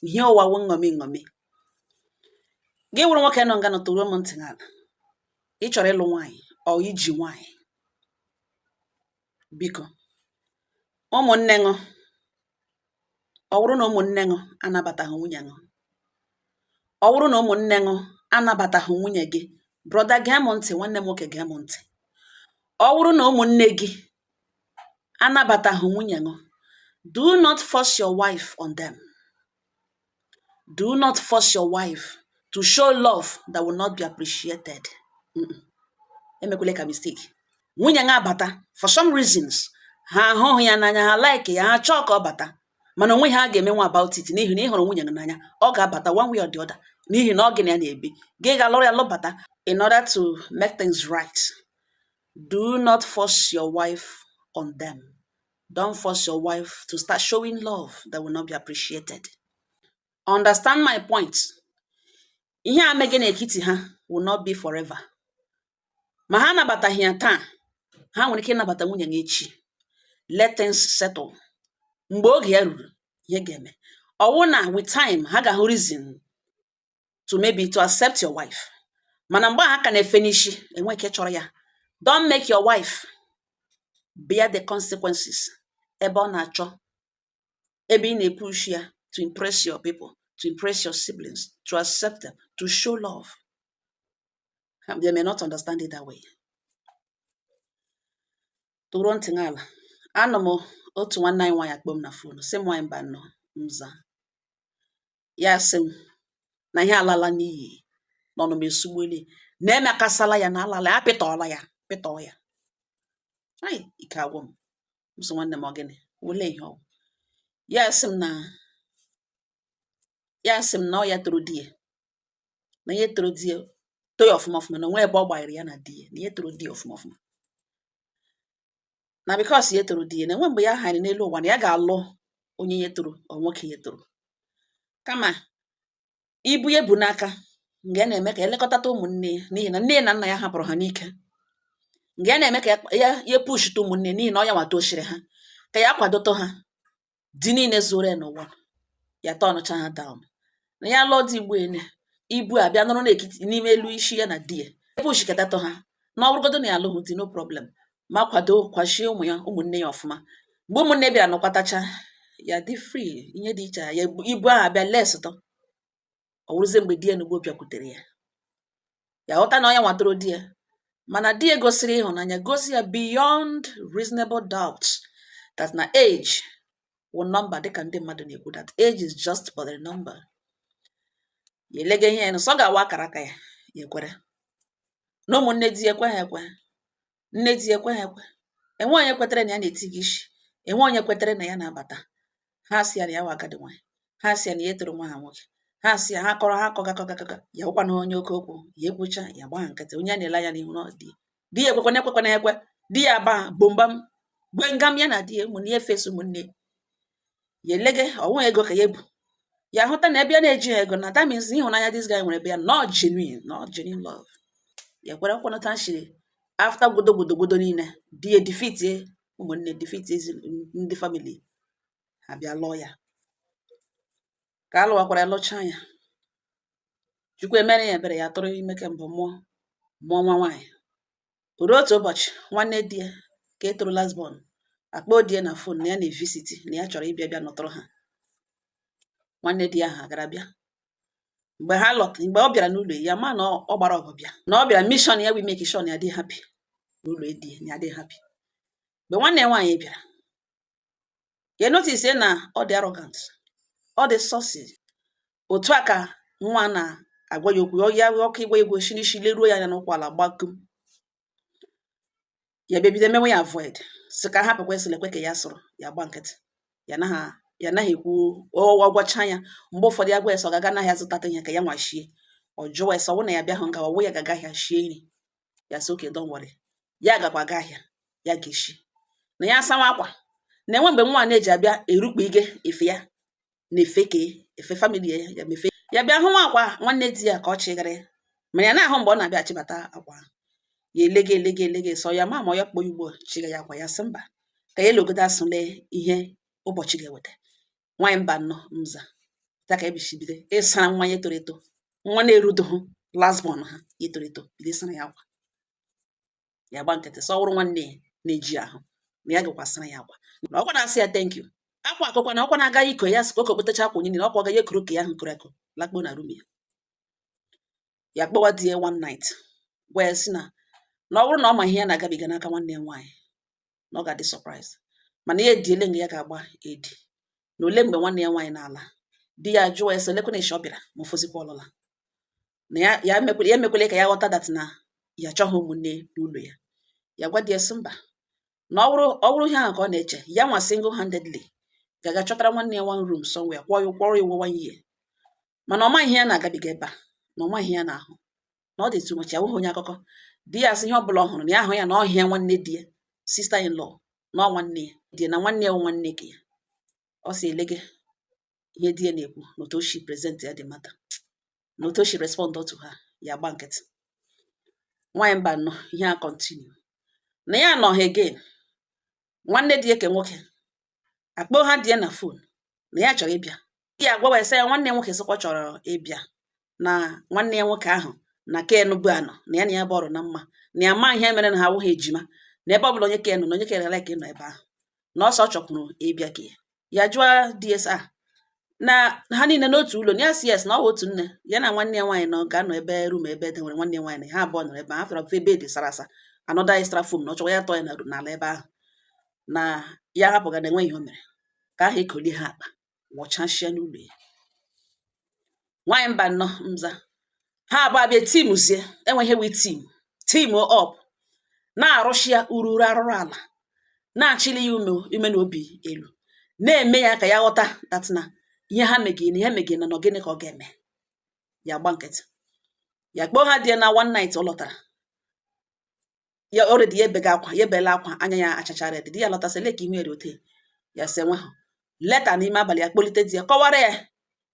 Ihe ụwa wụ nṅomi nṅomi. Gị wụrụ nwoke nọ nga nọ, tụruo m ntị n'ala. Ị chọrọ ịlụ nwaanyị ọ iji nwaanyị, biko, ụmụnne ṅụ, ọ wụrụ na ụmụnne ṅụ anabataghị nwunye ṅụ, ọ wụrụ na ụmụnne ṅụ anabataghị nwunye gị, brother, gee m ntị. Nwanne m nwoke, gee m ntị. Ọ wụrụ na ụmụnne gị anabataghị nwunye ṅụ, do not force your wife on them. Do not force your wife to show love that will not be appreciated. Emekwele ka mistake nwunye ṅa abata. For some reasons, ha ahụghị ya n'anya, ha like ya, ha chọọ ka ọ bata, mana onwe ha ga-emenwe about it, n'ihi na ị hụrụ nwunye gị n'anya, ọ ga-abata one way or the other, n'ihi na ọ gị na ya na-ebi. Gị ga-alụrụ ya lụbata in order to make things right. Do not force your wife on them. Don't force your wife to start showing love that will not be appreciated. Understand my point. Ihe a mege n'etiti ha will not be forever. Ma ha anabataghị ya taa, ha nwere ike ịnabata nwunye gị echi. Let things settle. Mgbe oge ya ruru, ihe ga-eme ọwụ na with time ha ga-ahụ reason to maybe to accept your wife. Mana mgbe ha ka na-efe n'isi, enwe ike chọrọ ya. Don't make your wife bear the consequences ebe ọ na-achọ, ebe ị na-epush ya to impress your people, to impress your siblings, to accept them, to show love. They may not understand it that way. Tụrụ ntị n'ala. Anọ m otu nwanne anyị nwaanyị akpọ m na phone, sị m, "Nwaanyị mba nnọọ." Nza ya, sị m na ihe alala n'iyi na ọnụ m esugbueli na emekasala ya na alala ya, pịtọọla ya, pịtọọ ya. Ai, ike agwụ m. M sị, "Nwanne m, ọ gịnị wele ihe ọ?" Ya sị m na ọ ya toro di ya, na ihe toro di ya too ya ọfụma ọfụma, na onwe ebe ọ gbanyere ya na di ya, na ihe toro di ya ọfụma ọfụma, na because ya toro di ya, na enwe mgbe ya hanyere n'elu ụwa na ya ga-alụ onye ya toro, ọ nwoke ya toro, kama ibu ya bu n'aka nga ya na-eme ka elekọtata ụmụnne ya, n'ihi na nne ya na nna ya hapụrụ ha n'ike, nga ya na-eme ka ya ya pushita ụmụnne, n'ihi na ọ ya nwa toshiri ha, ka ya kwadoto ha. Di niile zuru ya n'ụwa ya tọnụcha ha down, na ya lụọ di igbo ene, ibu a bịa nọrọ n'ekiti n'ime elu isi ya na di ya pushiketatụ ha, na ọ bụrụgodo na ya alụghị di, no problem, ma kwado kwashie ụmụ ya, ụmụnne ya ọfụma. Mgbe ụmụnne bịara nọkwatacha ya, dị free, ihe dị iche ya, ibu ahụ abịa lesịtọ. Ọ wụrụzie mgbe di ya n'ugbo bịakwutere ya, ya ghọta na ọ ya nwatoro di ya, mana di ya gosiri ịhụnanya, gosi ya beyond reasonable doubt that na age wụ number, dịka ndị mmadụ na-ekwu that age is just but a number. Ya elege ihe ya nụ sọ ga-awa akara aka ya, ya ekwere na ụmụnne di ya ekwe, ha ekwe, nne di ya ekwe, ha ekwe. Enwe onye kwetere na ya na-eti gị isi, enwe onye kwetere na ya na-abata. Ha sị ya na ya wụ agadi nwaanyị, ha sị ya na ya etoro nwa ha nwoke, ha sị ya, ha kọrọ, ha kọga kọga kọga ya, wụkwana onye oke okwu. Ya ekwucha, ya gba ha nkịtị. Onye a na-ele anya n'ihu na di di ya ekwekwana, ekwekwana ekwe di ya aba bombam gbengam ya na di ya, ụmụnne ya efesi ụmụnne ya elege ọnwa ego ka ya ebu ya hụta na ebe ya na-eji ha ego, na that means ịhụnanya this guy nwere ebe ya not genuine, not genuine love. Ya kwere nkwanụta shiri after gwodo gwodo gwodo niile, di ya defeat ụmụnne, defeat ezi ndị family ha, bịa lụọ ya. Ka a lụwakwara ya, lụchaa ya, Chukwu emere ya ebere, ya tụrụ ime kembụ, mụọ mụọ nwa nwaanyị. O ruo otu ụbọchị, nwanne di ya ka e toro last born akpọọ di ya na phone na ya na-evisit, na ya chọrọ ịbịa bịa nọtụrụ ha. Nwanne di ya ahụ agara bịa. Mgbe ha lọta, mgbe ọ bịara n'ụlọ ya, ma na ọ gbara ọgụ bịa, na ọ bịara mission ya, we make sure na ya dị happy n'ụlọ di ya, na ya dị happy. Mgbe nwanne ya nwaanyị bịara, ya notice na ọ dị arrogant, ọ dị saucy. Otu a ka nwa na-agwa ya okwu ya, ọkụ ịgwa egwu shi n'isi leruo ya anya n'ụkwụ ala gbakum. Ya bịa bido mewe ya avoid, sị ka hapụkwa, esịlekwe ka ya sụrụ ya gba nkịtị, ya naghị ekwu. Ọ gwacha ya, mgbe ụfọdụ ya gwa ya sị ọ ga-aga n'ahịa zụtata ihe ka ya nwashie. Ọ jụwa ya sị ọwụ na ya bịa hụ nga ọwụ ya ga-aga ahịa shie nri. Ya sị, "Okay, don't worry." Ya gakwa aga ahịa, ya ga-eshi na ya asawa akwa. Na enwe mgbe nwa na-eji abịa erukpu ige efe ya na efe ke efe family ya, ya mefe ya bịa hụ nwa akwa nwanne di ya ka ọ chịgara ya, mana ya na-ahụ mgbe ọ na-abịa achịbata akwa ahụ. Ya elege elege elege sọ ya ma ya kpọọ ya ugbo chiga ya akwa. Ya sị mba, ka ya elogodo asụ lee ihe ụbọchị ga-eweta. Nwaanyị mba nnọọ, nza. Ta ka ebichi bido ịsara nwa ya toro eto, nwa na-erudoghụ last born ha ya toro eto, bido ịsara ya akwa. Ya gba nkịtị, sọ wụrụ nwanne ya na-eji ahụ na ya gakwasara ya akwa, na ọkwa na-asị ya thank you. Akwa akụkwa na ọkwa na-aga iko ya sị ka o kokpotacha akwa onye niile ọkwa ga ya ekoro ka ya ahụ koro eko lakpo na room ya. Ya kpọwa di ya one night, gwa ya sị na ọ bụrụ na ọ ma ihe ya na-agabiga n'aka nwanne ya nwaanyị, na ọ ga-adị surprise, mana ya ediele nga ya ga-agba edi na ole mgbe nwanne ya nwaanyị na-ala. Di ya jụọ ya sị lekwana echi ọ bịara ma ofozikwa ọlụla na ya ya emekwele ya emekwele ka ya ghọta that na ya achọghị ụmụnne n'ụlọ ya. Ya gwa di ya sị mba, na ọ bụrụ ihe ahụ ka ọ na-eche, ya nwa single handedly ga-aga chọtara nwanne ya one room somewhere, kwụọ ya, kwụọrọ ya ụgwọ one year, mana ọ maghị ihe ya na-agabiga ebe a, na ọ maghị ihe ya na-ahụ, na ọ dị too much. Ya awụghị onye akụkọ. Di ya sị ihe ọbụla ọ hụrụ na ya ahụ ya na ọhịa nwanne di ya, sister in law, na ọ nwanne ya di ya, na nwanne ya wụ nwanne ke ya. Ọ sị elege ihe di ya na-ekwu na otu o si present ya the matter, na otu o si respond to ha. Ya gba nkịtị. Nwaanyị mba nọ ihe a continue na ya nọ ha again. Nwanne di ya ke nwoke akpọ ha di ya na phone na ya chọrọ ịbịa. Ya agwa ya sị ya nwanne ya nwoke sịkwa chọrọ ịbịa, na nwanne ya nwoke ahụ na ken bụ anọ na ya na ya bụ ọrụ na mma, na ya ma ihe mere na ha awụghị ejima, na ebe ọbụla onye ken nọ na onye ken like ịnọ ebe ahụ, na ọsọ chọkwuru ịbịa ka ya. Ya jụọ di ya na ha niile n'otu ụlọ, na ya si yes, na ọ wụ otu nne ya na nwanne ya nwaanyị nọ ga-anọ ebe room ebe e nwere nwanne ya nwaanyị, na ha abụọ nọrọ ebe ahụ after ofe bed sara asa, another extra foam, na ọ chọwa ya tọọ ya n'ala ebe ahụ, na ya hapụga na enwe ihe o mere ka ahụ ekolie ha akpa wọchashịa n'ụlọ ya. Nwaanyị mba nnọọ nza ha abụọ abịa teamzie, enwe ihe wee team up, na-arụshi ya ururu arụrụ ala, na-achịli ya ume ime na obi elu, na-eme ya ka ya ghọta that na ihe ha megị na ihe megị na gịnị ka ọ ga-eme. Ya gba nkịtị. Ya kpọọ ha di ya na one night ọ lọtara, ya already ya ebega akwa, ya ebela akwa, anya ya achachara red. Di ya lọtasị lee ka ihu ere ote ya sị enwe ha leta n'ime abalị. Ya kpọlite di ya, kọwara ya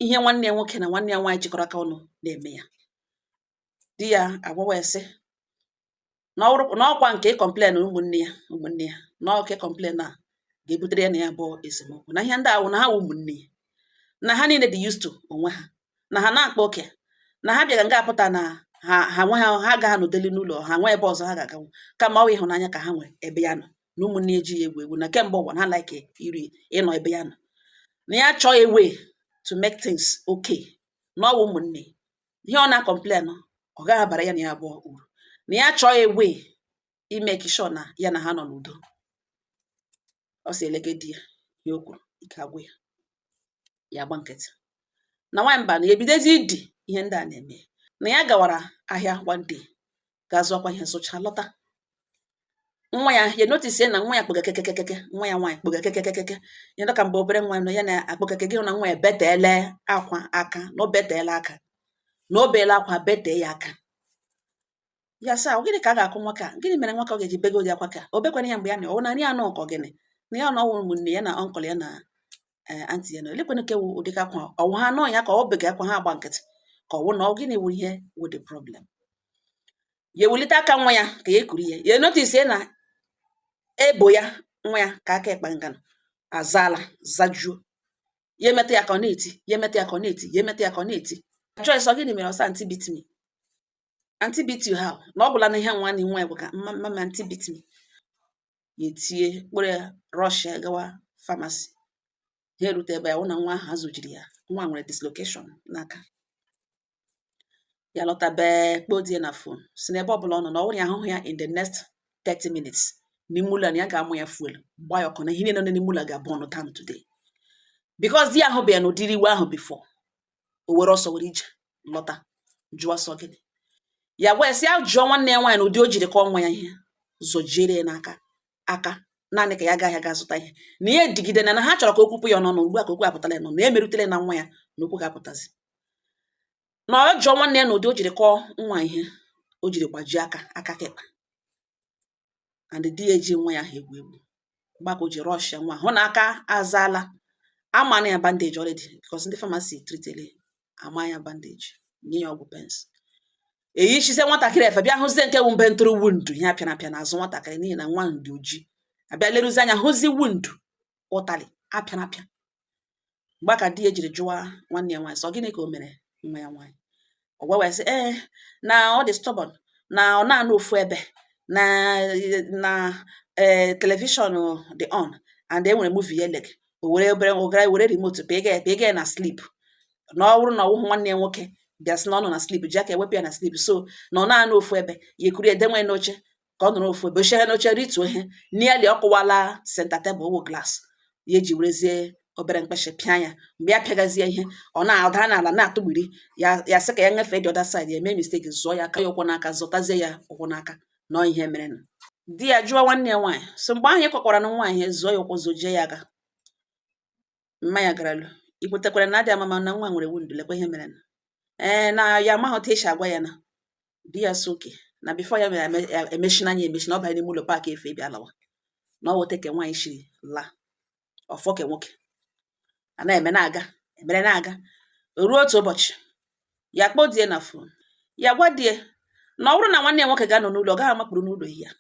ihe nwanne ya nwoke na nwanne ya nwaanyị jikọrọ aka ọnụ na-eme ya. Di ya agwawa ya sị na ọkwa nke complain ụmụnne ya na ọka complain a ga-ebutere ya na ya abụọ esemokwu, na ihe ndị awụ na ha wụ ụmụnne ya, na ha niile dị used to onwe ha, na ha na-akpa oke, na ha bịara nga apụta na ha ha nwe ha ha agaghị anọdeli n'ụlọ ha nwe ebe ọzọ ha ga-aganwu, kama ọ bụ ịhụnanya ka ha nwere ebe ya nọ, na ụmụnne ya ejighị egwu egwu, na kemgbe ụwa na ha like iri ịnọ ebe ya nọ, na ya chọọ a way to make things okay, na ọ wụ ụmụnne ihe ọ na-complain ọ gaghị abara ya na ya abụọ uru, na ya chọọ a way imake sure na ya na ha nọ n'udo. Ọ sị elege di ya ihe o kwuru ike agwụ ya. Ya gba nkịtị. Na nwaanyị mba na ya ebidozi idi ihe ndị a na-eme. Na ya gawara ahịa one day ga zụọkwa ihe, zụcha lọta, nwa ya ya notice na nwa ya kpọga kekekeke, nwa ya nwaanyị kpọga kekekeke ya dọka mgbe obere nwa nọ ya na-akpọ keke gị hụ na nwa ya beteele akwa aka, na o beteele aka, na o beela akwa betee ya aka. Ya sị, gịnị ka a ga-akụ nwoke a? Gịnị mere nwoke ọ ga-eji bego dị akwa ka o bekwana ya mgbe ya na ọ na ya anọ ka ọ gịnị na ya na ọwụ ụmụnne ya na uncle ya na aunty ya na elekwana ke wụ ụdịka akwa ọwụ ha nọ ya ka ọ bega akwa ha agba nkịtị ka ọwụ na ọ gịnị wụ ihe wụ the problem. Ya ewelite aka nwa ya ka ya ekuru ya, ya notice na ebo ya nwa ya ka aka ịkpa ngana azaala zajuo. Ya emeta ya ka ọ na-eti, ya emeta ya ka ọ na-eti, ya emeta ya ka ọ na-eti. Joyce, ọ gịnị mere? Ọsọ, "Aunty beat me." "Aunty beat you how?" Na ọ gwụla na ihe nwa na nwa ya bụ ka mama aunty beat me. Ya etie kpụrụ ya rush ya gawa pharmacy. Ha erute ebe ya hụ na nwa ahụ azụjiri ya, nwa nwere dislocation n'aka ya. Lọta bee, kpọọ di ya na phone si n'ebe ọbụla ọ nọ, na ọ bụrụ ya ahụhụ ya in the next 30 minutes n'ime ụlọ, na ya ga-amụ ya fuel gbaa ya ọkụ, na ihe niile nọ n'ime ụlọ ga-burn down today, because di ya ahụbeghị na ụdịrị iwe ahụ before. O were ọsọ were ije lọta, jụọ sọ gịnị. Ya gwa ya sị ya jụọ nwanne ya nwaanyị na ụdị o jiri kọọ nwa ya ihe zọjiere ya n'aka aka naanị ka ya gaa ahịa gaa zụta ihe, na ihe digide na ha chọrọ ka o kwupụ ya ọnụ ugbu a, ka okwu apụtala ya nọ na emerutele na nwa ya na okwu ga-apụtazi, na ọ jụọ nwanne ya na ụdị o jiri kọọ nwa ihe o jiri gbajie aka aka kịkpa, and di ya eji nwa ya ahụ egwu egwu mgbe ka o ji rush ya nwa hụ na aka azaala, ama na ya bandage already because ndị pharmacy treatele, ama ya bandage, nye ya ọgwụ pains, eyichizie nwatakịrị efe, bịa hụzie nke wụ mbe ntụrụ wound, ihe apịara apịa n'azụ nwatakịrị, n'ihi na nwa ahụ dị oji. Abịa leruzie anya hụzi wound ụtalị apịara apịa. Mgbe ka di ya jiri jụwa nwanne ya nwaanyị, sọ gịnị ka o mere nwa ya nwaanyị? Ọ gwa wee sị ee, na ọ dị stubborn, na ọ na-anọ ofu ebe, na ee, television dị on and e nwere movie ya elege, o were obere ogara were remote pịga ya, pịga ya na sleep, na ọ bụrụ na ọwụhụ nwanne ya nwoke bịa sị na ọ nọ na sleep, ji aka ewepụ ya na sleep. So na ọ na-anọ ofu ebe, ya ekuru ya denwe n'oche ka ọ nọrọ ofu ebe, ochie n'oche, rituo ihe nearly ọ kụwala center table wụ glass. Ya eji werezie obere mkpịsị pịa ya. Mgbe ya pịagazie ihe, ọ na-ada n'ala na-atụgbiri ya. Ya sị ka ya nyefee the other side, ya mee mistake, zụọ ya aka ya ụkwụ n'aka, zụtazie ya ụkwụ n'aka. Na ọ ihe mere di ya jụọ nwanne ya nwaanyị, so mgbe ahụ ị kọkwara na nwaanyị ihe zụọ ya ụkwụ, zojie ya aka, mma ya garalụ ikwetekwara na adị amama na nwa nwere wound, lekwa ihe mere. Ee, na ya amaghị otu esi agwa ya. Na di ya so oke na before ya mere emechi n'anya emechi, na ọ banye n'ime ụlọ pack efe bịa lawa, na ọ wote ka nwaanyị shiri laa ọfọ ke nwoke a na-eme na-aga emere na-aga. Ruo otu ụbọchị, ya kpọọ di ya na phone, ya gwa di ya na ọ bụrụ na nwanne ya nwoke ga-anọ n'ụlọ, ọ gaghị amakpuru n'ụlọ ya,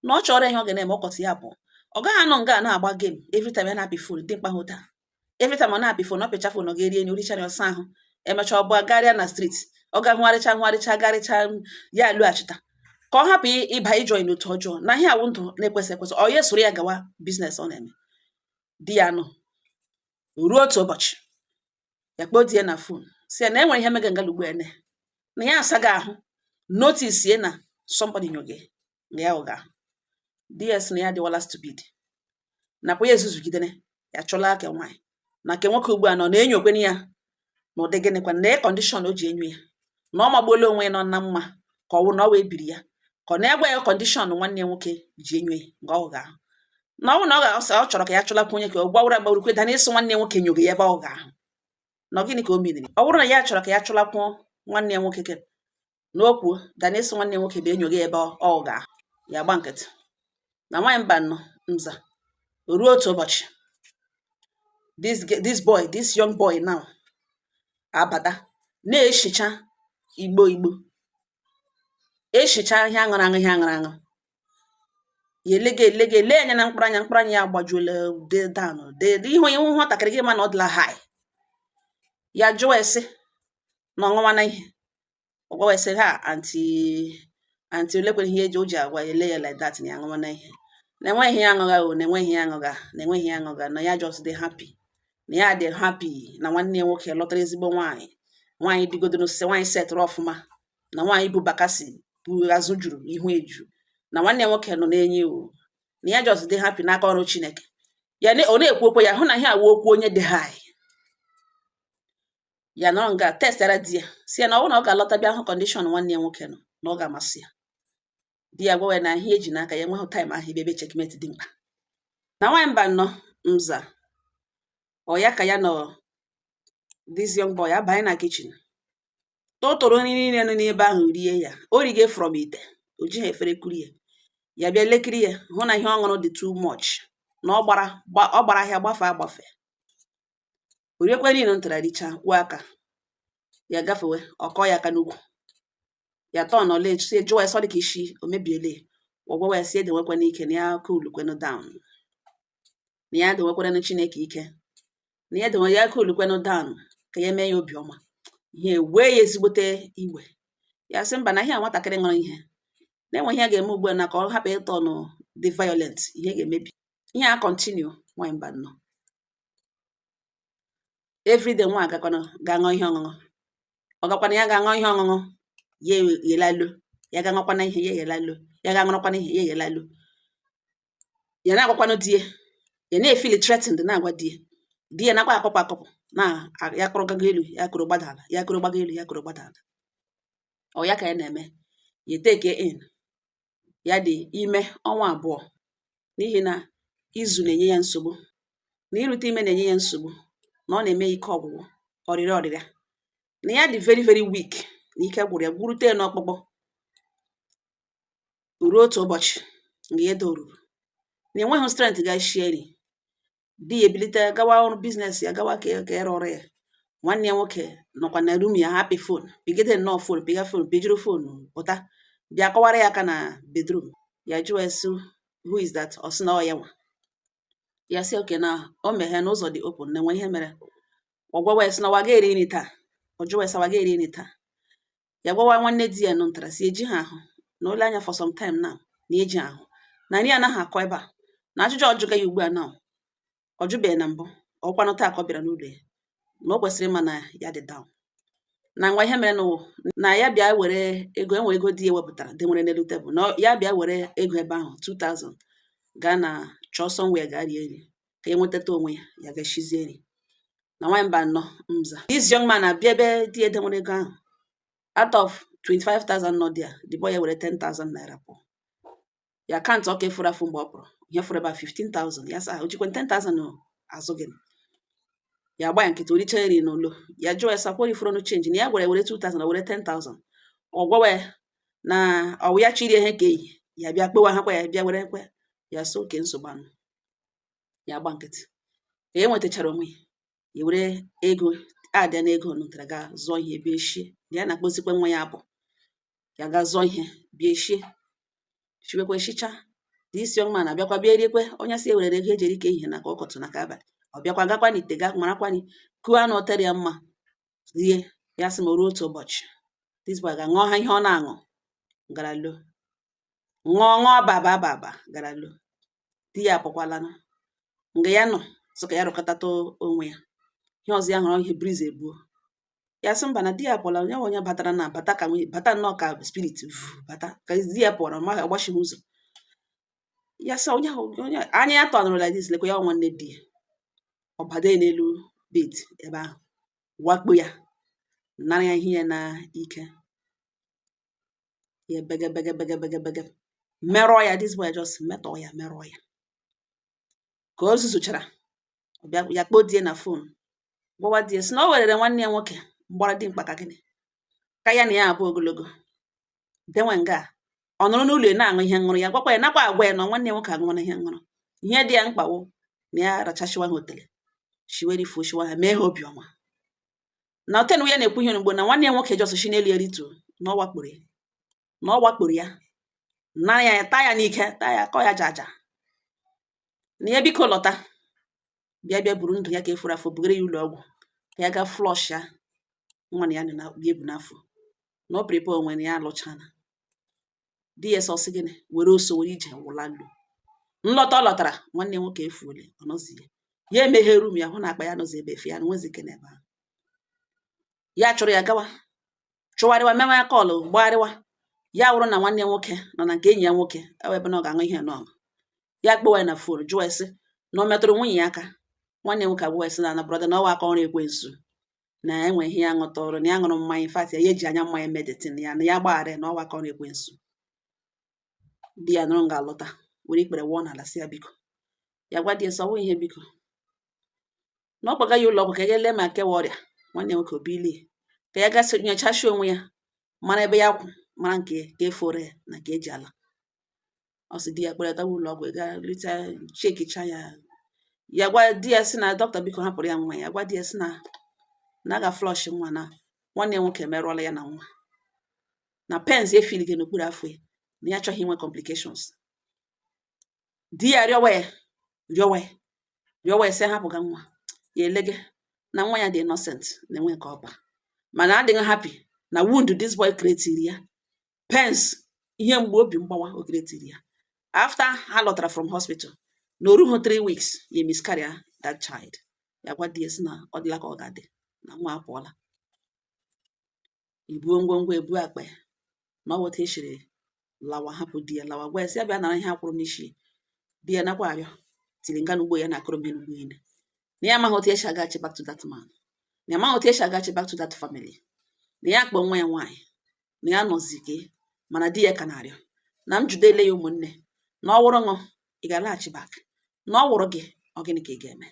na ọ chọrọ ihe ọ ga na-eme ọkọtị ya abụọ, ọ gaghị anọ nga na-agba game every time ya na-apị phone dị mkpa hụta. Every time ọ na-apị phone, ọ pịcha phone, ọ ga-eri enyi oricha ya, ọsa ahụ, emechaa ọ bụ garịa na street, ọ ga hụgharịcha hụgharịcha garịcha, ya alụghachita ka ọ hapụ ịba ijoin n'otu ọjọọ na ihe awụ ndụ na-ekwesị ekwesị. Ọ ya soro ya gawa business ọ na-eme. Di ya nọ. Ruo otu ụbọchị, ya kpọọ di ya na phone, si ya na enwere ihe mega ngala ugbu a, na ya asaghị ahụ, notice ye na somebody nyoge na ya ụga ahụ. Di ya sị na ya adịwala stupid, nakwa ya ezuzugidere ya chọla ke nwaanyị na nke nwoke ugbu a nọ na-enyokwene ya na ụdị gịnịkwa na condition o ji enyo ya, na ọ magbuola onwe ya nọ na mma, ka ọ wụ na ọ wee biri ya, ka ọ na-agwa ya condition nwanne ya nwoke ji enyo ya nga ọ ga-ahụ, na ọ bụ na ọ ga-asọ ọ chọrọ ka ya chọlakwa onye ka ọ gbawara agbawurukwe da na ịsụ nwanne ya nwoke nyogo ya ebe ọ ga-ahụ, na ọ gịnị ka o meriri. Ọ bụrụ na ya chọrọ ka ya chọlakwuo nwanne ya nwoke ke na o kwuo da na ịsụ nwanne ya nwoke bụ enyogo ya ebe ọ ga-ahụ, ya gba nkịtị. Na nwaanyị mba nọ nza. Ruo otu ụbọchị, this boy, this young boy now abata na-eshicha igbo igbo, eshicha ihe aṅụrụ aṅụ, ihe aṅụrụ aṅụ. Ya elega elega ele anya na mkpụrụ anya, mkpụrụ anya ya agbajuola dị down dị ihu ihu nwatakịrị gị, ma na ọ dịla high. Ya jụọ ese na ọṅụnwa na ihe ọ gwawa ese ha, aunty, aunty, olekwere ihe eji o ji agwa ele ya like that, na ya aṅụnwa na ihe, na enweghị ihe aṅụgha o, na enweghị ihe aṅụgha, na enweghị ihe aṅụgha, na ya just dị happy, na ya dị happy na nwanne ya nwoke lọtara ezigbo nwaanyị, nwaanyị dịgodoro sị nwaanyị setụrụ ọfụma, na nwaanyị bụ bakasi bụ azụ juru ihu eju, na nwanne ya nwoke nọ na-enye o, na ya just dị happy n'aka ọrụ Chineke ya. Ọ na-ekwu okwu ya, hụ na ihe awụ okwu onye dị high. Ya nọrọ nga testara di ya, si ya na ọ bụrụ na ọ ga-alọta bịa hụ condition nwanne ya nwoke nọ, na ọ ga-amasị ya. Di ya gwawa ya na ihe eji n'aka ya enweghị time ahụ ebe ebe checkmate dị mkpa. Na nwaanyị mba nọ nza, ọ ya ka ya nọ, this young boy abanye na kitchen, tụtụrụ nri niile nọ n'ebe ahụ, rie ya. O rige from ite, o jighị efere kuri ya. Ya bịa lekiri ya, hụ na ihe ọ ṅụrụ dị too much, na ọ gbara ahịa gbafe agbafe. O riekwe niile ntara, richa, kwuo aka ya gafewe, ọ kọọ ya aka n'ukwu. Ya tọọ nọle si jụọ ya sọ dị ka isi o mebiele. Ọ gwawa ya si edewekwana ike, na ya cool kwenu down, na ya dewekwanụ Chineke ike, na ya dewe ya cool kwenu down, ka ya mee ya obiọma. Ihe wee ya ezigbote iwe. Ya sị mba, na ihe a nwatakịrị ṅụrụ ihe na-enwe ihe a ga-eme ugbu a, na ka ọ hapụ ịtọ nụ dị violent, ihe ga-emebi ihe a. Continue. Nwaanyị mba nnọọ, everyday nwa agakwanụ ga-aṅụ ihe ọṅụṅụ, ọ gakwana ya ga-aṅụ ihe ọṅụṅụ, ya eghelalu, ya ga-aṅụkwana ihe, ya eghelalu, ya ga-aṅụrụkwana ihe, ya eghelalu. Ya na-agwakwanụ di ya, ya na-efeel threatened, na-agwa di ya, di ya nakwa akọpụ akọpụ na ya kụrụ gago elu, ya kụrụ gbada ala, ya kụrụ gbago elu, ya kụrụ gbada ala. Ọ ya ka ya na-eme. Ya take in ya dị ime ọnwa 2, n'ihi na izu na-enye ya nsogbu, na irute ime na-enye ya nsogbu, na ọ na-eme ike ọgwụgwụ, ọrịrịa ọrịrịa, na ya dị very very weak, na ike gwụrụ ya gwurute ya n'ọkpụkpụ. Ruo otu ụbọchị, mgbe ya doruru na enweghị strength ga shie nri, di ya ebilite gawa ọrụ business ya, gawa ka ịrụ ọrụ ya. Nwanne ya nwoke nọkwa na room ya hapị phone, pịgide nnọọ phone, pịga phone, pịjuru phone, pụta bịa kọwara ya aka na bedroom. Ya jụọ ya sị, "Who is that?" Ọ sị na ọ ya nwa. Ya sị okay, na o meghee n'ụzọ dị open, na enwe ihe mere. Ọ gwawa ya sị na wa ga-eri nri taa. Ọ jụwa ya sị wa ga-eri nri taa. Ya gwawa nwanne di ya nọ ntara si eji ha ahụ na ole anya for some time now, na eji ahụ na nri anaghị akọ ebe a, na ajụjụ ọ jụga ya ugbu a now, ọ jụbeghị na mbụ, ọkwanụ taa ka ọ bịara n'ụlọ ya, na o kwesịrị ịma na ya dị down na ngwa. Ihe mere nụ na ya bịa were ego, enwe ego di ya wepụtara denwere n'elu tebụl, na ya bịa were ego ebe ahụ 2000 gaa na chọọ somewhere gaa rie nri ka ya nwetata onwe ya, ya ga-eshizie nri. Na nwaanyị mba nnọọ nza, this young man abịa ebe di ya denwere ego ahụ, out of 25,000 nọ there, the boy ya were 10,000 naira pụọ. Ya akaụntụ ọka efuru afụ mgbe ọ pụrụ, ihe fụrụ ebe a 15,000. Ya sa o jikwa 10,000 azụ gịnị? Ya gba ya nkịtị, oricha nri n'ụlọ. Ya jụọ ya sakwa ifuru change na ya gwara ya were 2000, o were 10,000. Ọ gwawa ya na ọwụ ya chiri ihe ka ehihie ya bịa kpewa ha kwa, ya bịa were kwe ya so oke nsogbu anụ. Ya gba nkịtị ka ya nwetachara onwe ya, ya were ego adịa n'ego nụtara ga zụọ ihe bịa shie. Ya na-akpọzikwa nwa ya apụ, ya ga zụọ ihe bịa shie, shiwekwe shicha. This young man abịakwa bịa riekwe. Onye sị ewere ego eji eri ka ehihie na ka ụkọtụ na ka abalị, ọ bịakwa gakwa n'ite ga marakwa kuo anụ tere ya mma rie. Ya sị ma o ruo otu ụbọchị, this boy ga-ṅụọ ha ihe ọ na-aṅụ gara lo, ṅụọ ṅụọ baba baba gara lo. Di ya apụkwalanụ nga ya nọ sị ka ya rụkọtata onwe ya. Ihe ọzọ ya hụrụ, ihe breeze egbuo ya. Sị mba, na di ya apụọla. Onye onye batara na bata ka nwunye bata nnọọ ka spirit vu bata ka di ya pụọrọ ma agbachighị ụzọ. Ya sị onye ahụ, onye anya ya tọnụrụ like this, lekwa ya, ọ nwanne di ya. Ọ bade n'elu bed ebe ahụ, wakpo ya, nara ya ihe ya na ike. Ya bege bege bege bege bege, merụọ ya. This boy just metọọ ya, merụọ ya. Ka o zuzuchara, ọ bịa ya kpọọ di ya na phone, gwawa di ya sị na o werere nwanne ya nwoke mgbara dimkpa ka gịnị ka ya na ya abụ ogologo denwe nga a, ọ nọrọ n'ụlọ ya na-aṅụ ihe ṅụrụ. Ya gwakwa ya nakwa agwa ya na nwanne ya nwoke aṅụwana ihe ṅụrụ. Ihe dị ya mkpa wụ na ya rachasịwa ha otele, shiwere ifu shiwa ha, mee ha obiọma. Na otenu ya na-ekwu ihe mgbe na nwanne ya nwoke just shi n'elu ya rituo, na ọ wakporo ya, na ọ wakporo ya, nara ya, taa ya n'ike, taa ya, kọ ya jaja, na ya biko lọta, bịa bịa buru ndụ ya ka efuru afọ, bugara ya ụlọ ọgwụ ka ya gaa flush ya nwa na ya nọ na ya ebu n'afọ, na ọ prepare onwe na ya alụchana di ya. Sọsị gịnị were oso were ije wụla lu. Nlọta ọ lọtara, nwanne ya nwoke efuole, ọ nọzi ya. Ya emeghe room ya, hụ na akpa ya nọzi ebe efe ya na nwezi ike n'ebe ahụ. Ya chụrụ ya gawa, chụgharịwa, mewe ya call, gbagharịwa. Ya wụrụ na nwanne ya nwoke nọ na nke enyi ya nwoke ebe na ọ ga-aṅụ ihe nọ. Ya kpọwa ya na phone, jụọ ya sị na ọ metụrụ nwunye ya aka. Nwanne ya nwoke agwa ya sị na brother, na ọwa aka ọrụ ekwensu, na enwe ihe ya ṅụtụrụ, na ya ṅụrụ mmanya in fact ya eji anya mmanya medetin ya, na ya gbaghara ya, na ọwa aka ọrụ ekwensu. Di ya nụrụ nga alọta, were ikpere wụọ n'ala, sị ya biko. Ya gwa di ya sị ọ bụghị ihe, biko, na ọ kpọga ya ụlọ ọgwụ ka ya lee ma kewa ọrịa nwanne ya nwoke obilie, ka ya gasị nyochachi onwe ya, mara ebe ya kwụ, mara nke ka efore ya na nke eji ala. Ọ sị di ya kpere gawa ụlọ ọgwụ ga leta chekicha ya. Ya gwa di ya sị na dọkịta biko hapụrụ ya nwa. Ya gwa di ya sị na a ga flush nwa, na nwanne ya nwoke emerụọla ya, na nwa na pains efilige n'okpuru afọ ya, na ya achọghị inwe complications. Di ya rịọwa ya, rịọwa ya, rịọwa ya, sị hapụga nwa ya, elege na nwa ya dị innocent, na enwe nke ọba, mana adịghị happy na wound this boy created ya, pains, ihe mgbu obi mgbawa o created ya. After ha lọtara from hospital, na oruhu 3 weeks, ya miscarry that child. Ya gwa di ya sị na ọ dịla ka ọ ga-adị, na nwa apụọla, ibuo ngwongwo, ebuo akpa ya, na ọ wụta eshiri lawa, hapụ di ya lawa. Gwa ya sị ya bịa nara ihe akwụrụ n'isi. Di ya nakwa arịọ tiri nga n'ugbo ya na akụrụ mmiri n'ugbo niile, na ya amaghị otu esi agachi back to that man, na ya amaghị otu esi agachi back to that family, na ya kpọ nwa ya nwaanyị, na ya nọzi ke. Mana di ya ka na-arịọ na m judele ya ụmụnne, na ọ wụrụ ṅụ ị ga-alaghachi back, na ọ wụrụ gị, ọ gịnị ka ị ga-eme?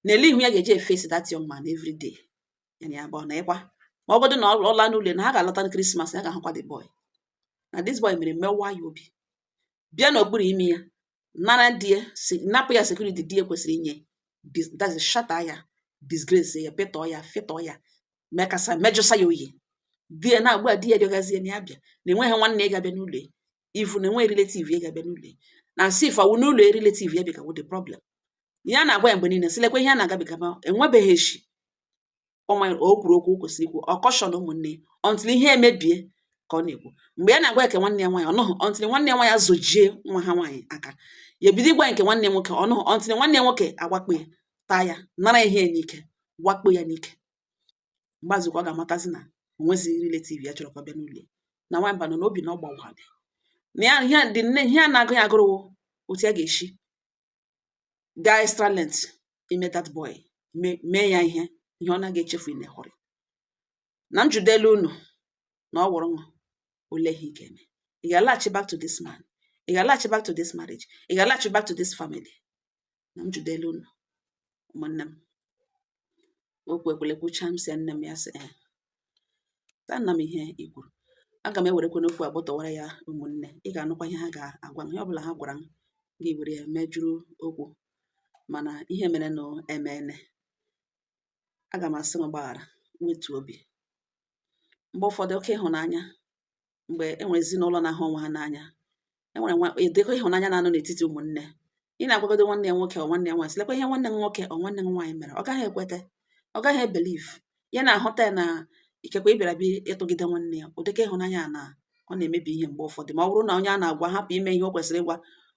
Na ele ihu ya ga-eji efesi that young man every day ya na ya bụ na ịkwa ma ọ bụrụ na ọ laa n'ụlọ, na ha ga-alọta na Christmas, ya ga-ahụkwa the boy, na this boy mere mewa ya obi, bịa n'okpuru imi ya, nara di ya, napụ ya security di ya kwesịrị inye, that's shatter ya, disgrace ya, petọọ ya, fetọọ ya, mekasa mejụsa ya oyi. Di ya na-agba di ya rịọgazie na ya bịa, na enweghị nwanne ya ga-abịa n'ụlọ ya, ifu na enweghị relative ya ga-abịa n'ụlọ ya, na asị if ọwụ n'ụlọ ya relative ya bịa ka wụ the problem. Ya na-agwa ya mgbe niile sị lekwa ihe a na-agabiga, ma enwebeghị eshi. O kwuru okwu o kwesịrị ikwu, ọ caution ụmụnne ya until ihe emebie ka ọ na-ekwu. Mgbe ya na-agwa nke nwanne ya nwaanyị, ọ nụghị until nwanne ya nwaanyị azụjie nwa ha nwaanyị aka. Ya ebido ịgwa nke nwanne ya nwoke, ọ nụghị until nwanne ya nwoke agwakpo ya, taa ya, nara ihe ya n'ike, wakpo ya n'ike. Mgbe ka ọ ga-amatazi na o nwezighị relative ya chọrọ ka ọ bịa n'ụlọ ya. Na nwamba nọ n'obi na ọ gbawara na ya. Ihe dị nne, ihe a na-agụ ya agụrụ otu ya ga-esi gaa extra length ime that boy, mee ya ihe ihe ọ naghị echefu in a hurry. Na njudelu unu na ọ wụrụ ṅụ ole ihe ị ga-eme? Ị ga-alaghachi back to this man? Ị ga-alaghachi back to this marriage? Ị ga-alaghachi back to this family? Na m judelu unu, ụmụnne m. Okwu ekwele kwucha, m sị nne m, ya sị ee, taa nna m, ihe i kwuru, aga m ewerekwa n'okwu a gbọtọwara ya. Ụmụnne, ị ga-anụkwa ihe ha ga-agwa m. Ihe ọbụla ha gwara m, gị were ya mejuru okwu. Mana ihe mere nụ emeene. Aga m asị m gbaghara, wetuo obi. Mgbe ụfọdụ, oke ịhụnanya, mgbe e nwere ezinụlọ na-ahụ onwe ha n'anya, e nwere nwa ụdịkọ ịhụnanya na-anọ n'etiti ụmụnne. Ị na-agwagodo nwanne ya nwoke ọ nwanne ya nwaanyị, sị lekwa ihe nwanne m nwoke ọ nwanne m nwaanyị mere, ọ gaghị ekwete, ọ gaghị ebelieve ya, na-ahụta ya na ikekwe ị bịara bịa ịtụgide nwanne ya. Ụdịka ịhụnanya a na ọ na-emebi ihe mgbe ụfọdụ, ma ọ bụrụ na onye a na-agwa hapụ ime ihe o kwesịrị ịgwa,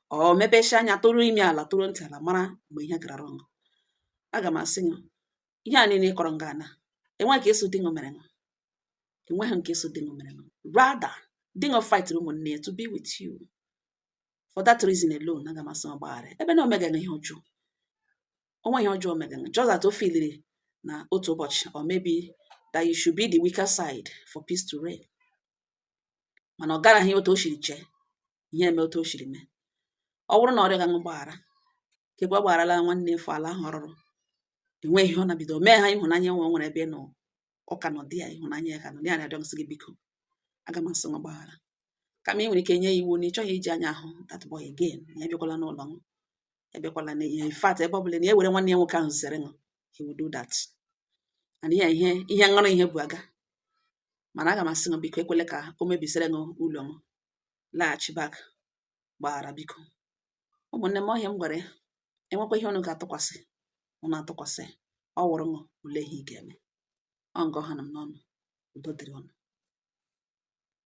ọ mepechaa anya, tụrụ imi ala, tụrụ ntị ala, mara mgbe ihe gara wrong. Aga m asị gị, ihe a niile ị kọrọ nga na enweghị ka ịsụ di ṅụ mere ṅụ, enweghị nke ịsụ di ṅụ mere ṅụ. Rather, di ṅụ fight ụmụnne ya to be with you. For that reason alone, aga m asị ọ gbaghara, ebe na o megaghị ihe ọjọọ. O nweghị ihe ọjọọ o megaghị, just that o feeliri na otu ụbọchị, or maybe that you should be the weaker side for peace to reign. Mana ọ garaghị otu o siri chee, ihe eme otu o siri mee. Ọ bụrụ na ọ rịọghị mgbaghara, kekwe ọ gbagharala nwanne efu ala ahụ ọ rụrụ, enweghị ihe ọ na-bido mee ha. Ịhụnanya nwe o nwere ebe ị nọ, ọ ka nọ dị ya, ịhụnanya ya ka nọ ya, na-arịọ sị gị biko. Aga m asị gị gbaghara, kama ị nwere ike nye ya iwu na ị chọghị iji anya ahụ that boy again, na ya bịakwala n'ụlọ m, ya bịakwala na ihe. In fact, ebe ọ bụla na ya were nwanne ya nwoke ahụ zere ṅụ, he will do that. And ihe ihe ihe ṅụrụ ihe bụ aga. Mana aga m asị gị biko, ekwele ka o mebisiri ṅụ ụlọ m. Laghachi back, gbaghara biko. Ụmụnne m, ọhịa m gwara ya, enwekwa ihe unu ga-atụkwasị, unu atụkwasị. Ọ wụrụ ṅụ ole ihe ị ga-eme, ọ ngọ ha nọ m n'ọnụ. Udo dịrị unu.